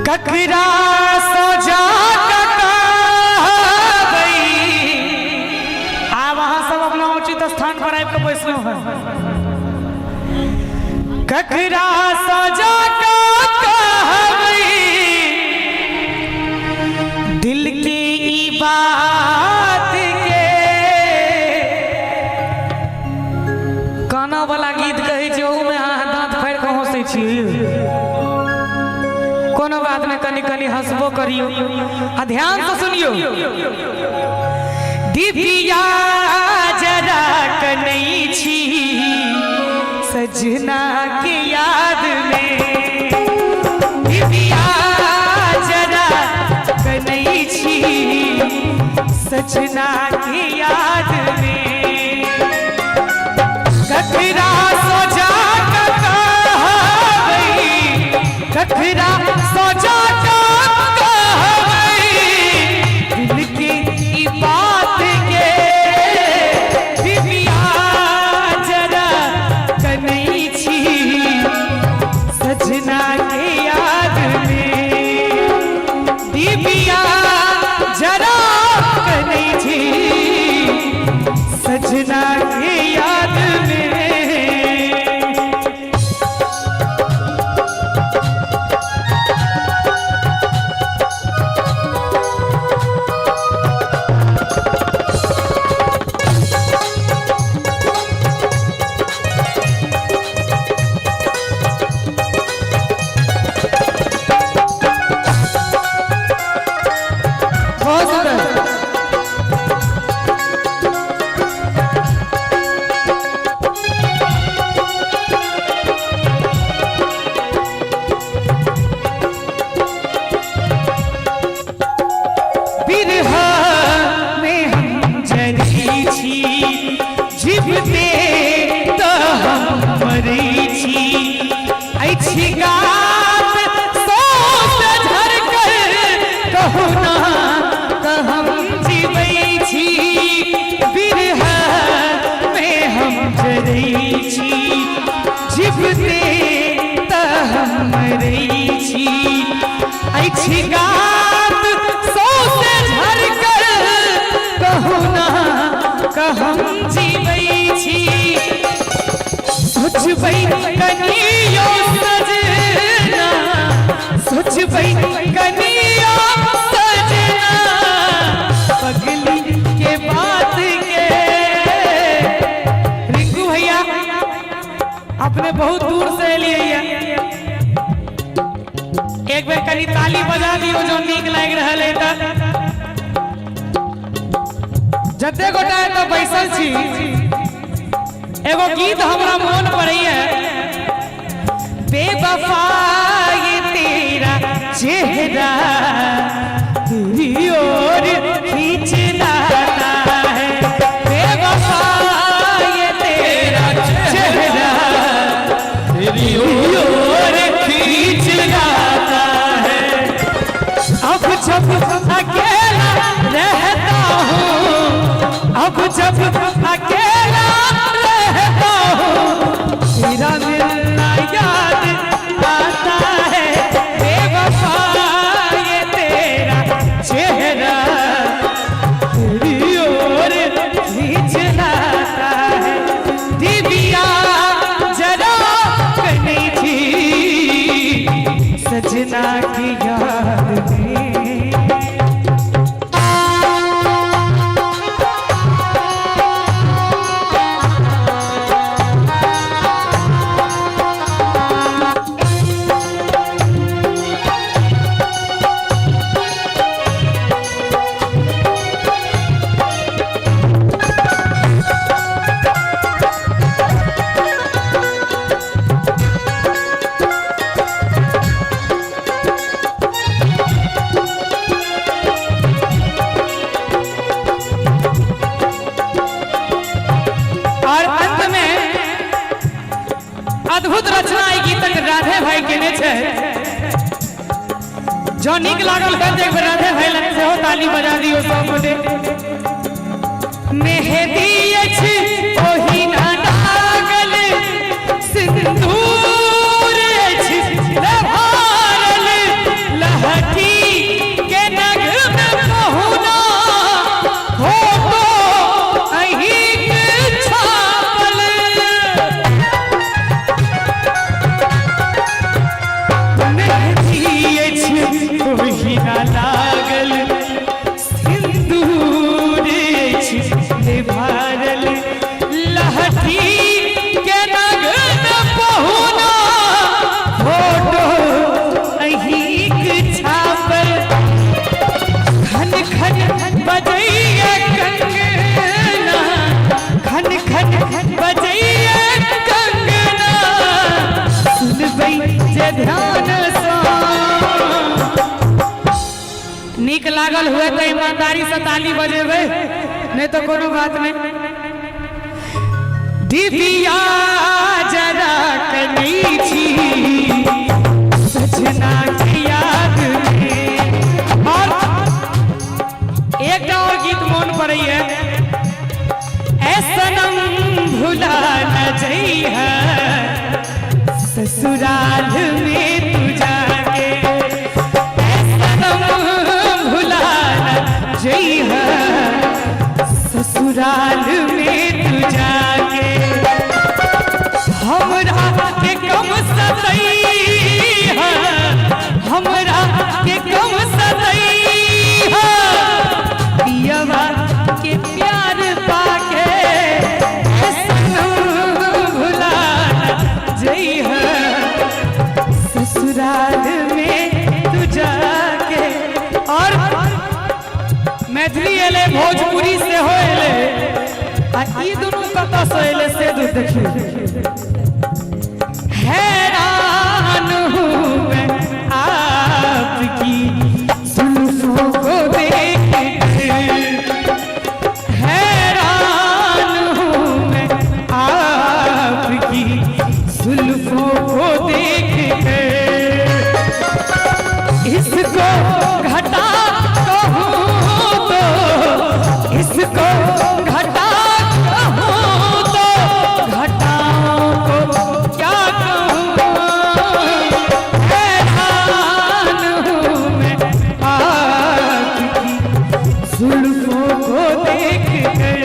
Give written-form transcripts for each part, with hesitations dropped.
ककरा सजा कहबै। आब अहाँ सब अपना उचित स्थान पर आबि कऽ बैसलहुँ हँ। ककरा सजा कहबै दिल की ई बात के। काना वाला गीत कहै छै, ओहूमे अहाँ दाँत फाड़ि कऽ हँसै छी। कोनो बात नहि, कनि कनि हंसबो करियो आ ध्यान से सुनियो। दिव्या जरा कनै छी सजना के याद में, दिव्या जरा कनै छी सजना के याद में। ककरा सोजा कहबै, ककरा सोजा कहबै दिल की ई बात के। दिव्या जरा कनै छी सजना के याद में, दिव्या जरा कनै छी सजना के याद में। बहुत सुंदर। बिरहा में हम जरै छी, जीवते तऽ हम मरै छी। अछि गात सौंसे झरकल, कहू ना तऽ हम जीबै छी। बिरहा में हम जरै छी, जीवते तऽ हम मरै छी। अछि गात सौंसे झरकल, कहू ना कहम जीबै छी। सोचबै कनियो सजना, सोचबै कनियो सजना पगली के बात के। रिंकू भैया, अपने बहुत दूर से एलियै ये। एक बेर कनि ताली बजा दियौ जो नीक लागि रहल है। तऽ जते गोटा एतऽ बैसल छी, एगो गीत हमरा मोन पड़ैया। बेवफा ये तेरा चेहरा तेरी ओर खींच लाता है, बेवफा ये तेरा चेहरा तेरी ओर खींच लाता है। अब जब अकेला रहता हूँ, अब जब अकेला रहता हूँ, तेरा मिलना याद आता है। बेवफा ये तेरा चेहरा तेरी ओर खींच लाता है। दिव्या जरा कनै छी सजना की याद में। और अंत में अद्भुत रचना ई गीतक राधे भाई केने छै। जो नीक लागल है तऽ एक बेर राधे भाई लग सेहो ताली बजा दियौ सब गोटे। मेहदी अछि ओहिना लागल, सिंदूर अछि। जे ध्यान सँ। नीक लागल हुए तऽ ईमानदारी से ताली बजेबै, नहीं तो कोनो बात नहीं। डिबिया जरा कनै छी सजना के याद में। और एकटा और गीत मोन पड़ैया, ऐ सनम भुला न जइहा ससुराल में तू जाके, ऐ सनम भुला न जइहा ससुराल में तू जाके, हमरा के कम सतैहा, हमरा के कम सतैहा, पियवा के प्यार पाके, ऐ सनम भुला न जइहा ससुराल में तू जाके। और मैथिली एले, भोजपुरी सेहो एले, आ ई दुनू कतऽ से एले से दू देखियौ। हैरान हूँ मैं आपकी जुल्फों को देख कर, हैरान हूँ मैं आपकी जुल्फों को देख कर, इसको घटा कहूँ तो, इसको घटा कहूँ तो घटाओं को क्या कहूँ, हैरान हूँ मैं आपकी जुल्फों को देख कर,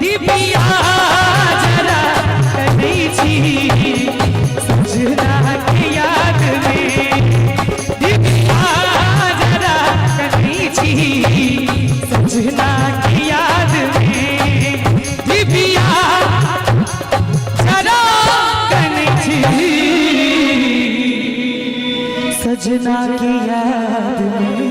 दिव्या जरा कनै छी सजना के याद में, दिव्या जरा कनै छी सजना के याद में, दिव्या जरा कनै छी सजना के याद में।